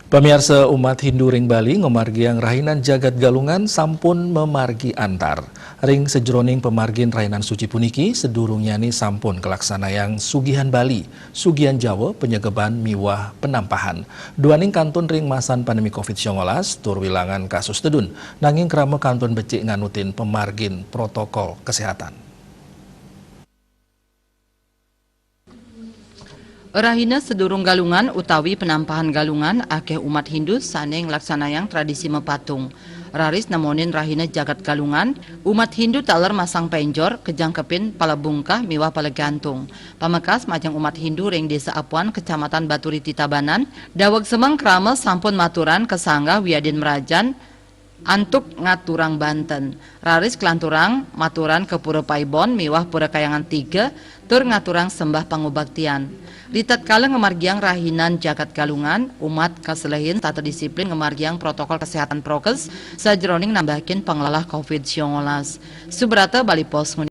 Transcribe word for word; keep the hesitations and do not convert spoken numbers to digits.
Pamiarsa, umat Hindu ring Bali ngamargiang rahinan jagat Galungan sampun mamargi antar. Ring sajeroning pamargin rahinan suci puniki, sadurungnyane sampun kalaksanayang sugihan Bali, sugihan Jawa, panyegeban miwah panampahan. Duaning kantun ring masan pandemi covid sembilan belas, tur wilangan kasus tedun, nanging krama kantun becik nganutin pamargin protokol kesehatan. Rahina sadurung Galungan utawi panampahan Galungan, akeh umat Hindu sane nglaksanayang tradisi mapatung. Raris nemonin rahina jagat Galungan, umat Hindu taler masang penjor, kejangkepin, pala bungkah miwah pala gantung. Pamekas majeng umat Hindu ring Desa Apuan, Kecamatan Baturiti Tabanan, daweg semeng krama sampun maturan kasanggah wiadin merajan, antuk ngaturang banten. Raris kalanturang maturan ka Pura Paibon miwah Pura Kayangan Tiga, tur ngaturang sembah pangubaktian. Ritatkala ngamargiang rahinan jagat Galungan, umat kaselehin tata disiplin ngamargiang protokol kesehatan prokes sajeroning nambahin panglalah covid sembilan belas. Subrata, Bali Post.